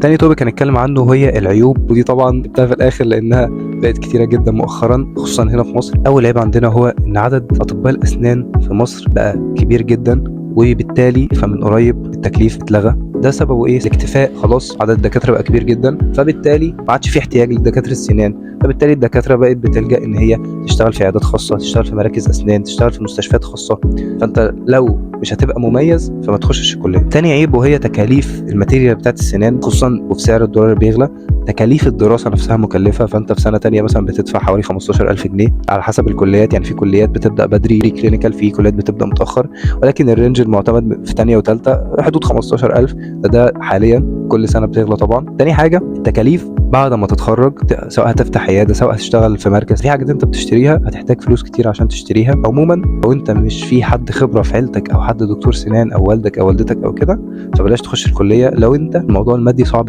تاني topic هنتكلم عنه هي العيوب، ودي طبعا جبتها في الاخر لانها بقت كتيرة جدا مؤخرا خصوصا هنا في مصر. اول عيب عندنا هو ان عدد اطباء الاسنان في مصر بقى كبير جدا، وبالتالي فمن قريب التكليف اتلغى. ده سببه ايه؟ الاكتفاء، خلاص عدد الدكاترة بقى كبير جدا، فبالتالي ما عادش في احتياج لدكاتره السنان، فبالتالي الدكاترة بقت بتلجأ ان هي تشتغل في عيادات خاصة، تشتغل في مراكز اسنان، تشتغل في مستشفيات خاصة. فانت لو مش هتبقى مميز فما تخشش الكلية. تاني عيب وهي تكاليف ال material بتاعت السنان، خصوصا وفي سعر الدولار بيغلى. تكاليف الدراسة نفسها مكلفة، فانت في سنة تانية مثلا بتدفع حوالي 15000 جنيه على حسب الكليات. يعني في كليات بتبدا بدري clinical، في كليات بتبدا متاخر، ولكن ال range المعتمد في تانية وتالتة حدود 15000. ده حاليا، كل سنة بتغلى طبعا. تاني حاجة التكاليف بعد ما تتخرج، سواء هتفتح عيادة سواء هتشتغل في مركز، في حاجات انت بتشتريها هتحتاج فلوس كتير عشان تشتريها. عموما لو انت مش في حد خبره في عيلتك او حد دكتور سنان او والدك او والدتك او كده، فبلاش تخش الكلية لو انت الموضوع المادي صعب شوية.